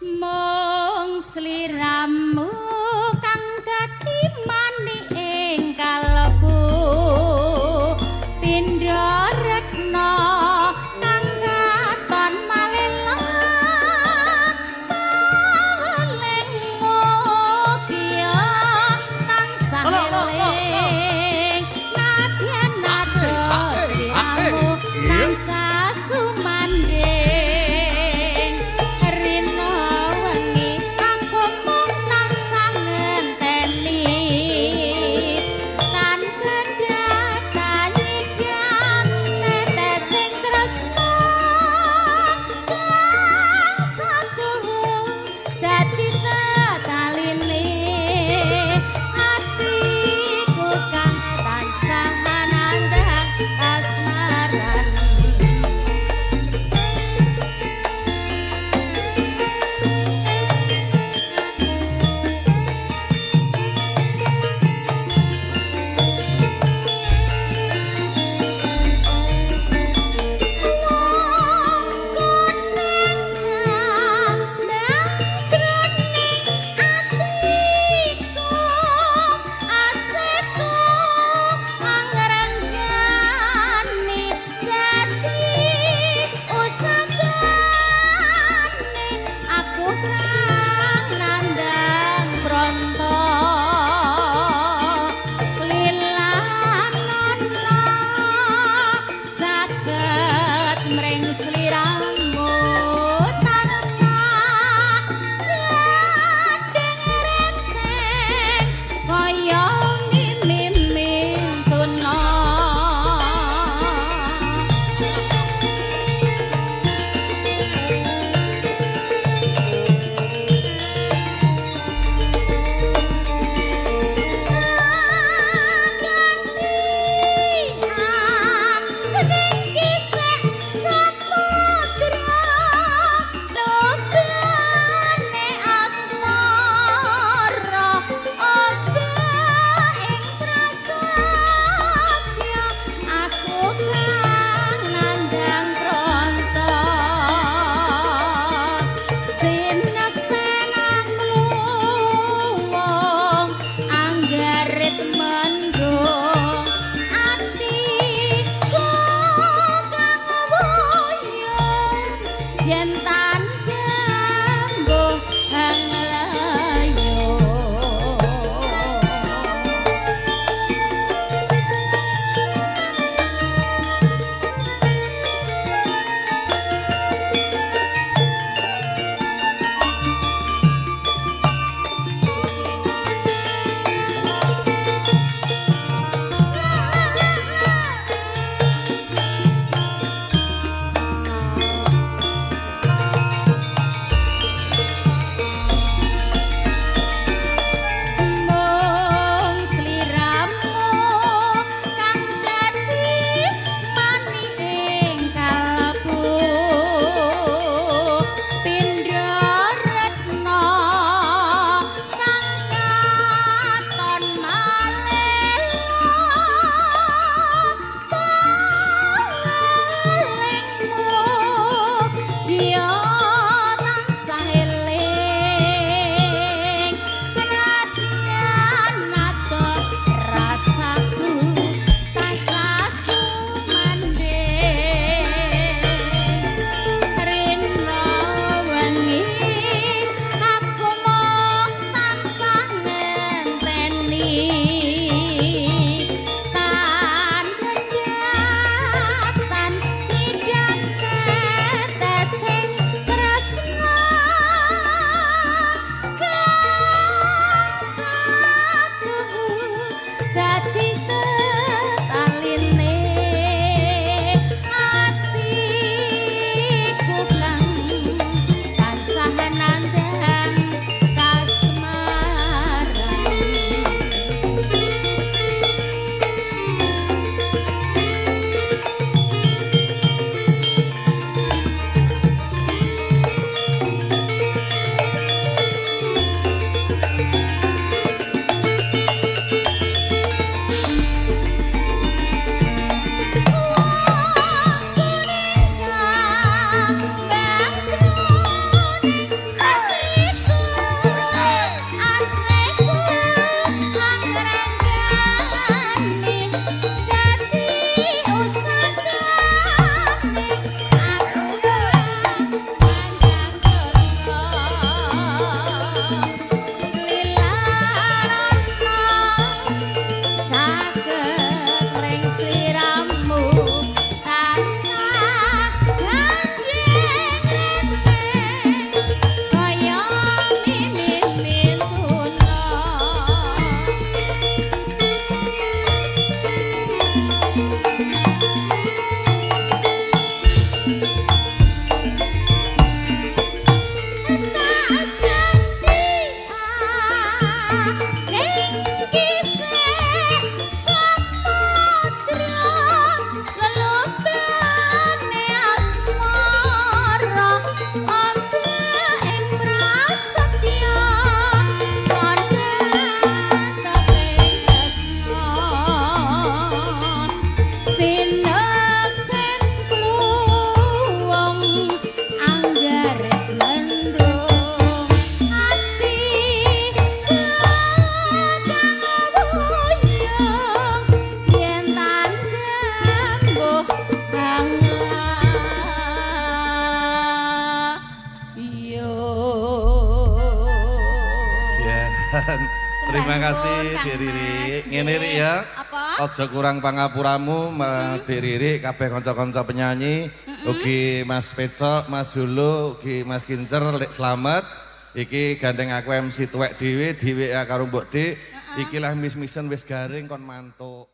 Mung sliramu kang dadi manik ing kalbu, pindha retna kang katon malela, paweling mugia tansah Lo, lo, lo, lo. eling, nadyan adoh sliramu tansah sumandhing. Rina wengi aku mung Terima kasih, nuwun, Kang Dik Riri. Mas. Ngene, Rik, ya. Apa? Aja kurang pangapuramu, Dik Riri, kabeh kanca-kanca penyanyi, ugi Mas Pecok, Mas Hulu, ugi Mas Kincer, Lek Slamet. Iki gandeng aku MC tuwek dhewe, dhewe karo Mbok Dik. Iki lah mis-misen wis garing kon mantuk.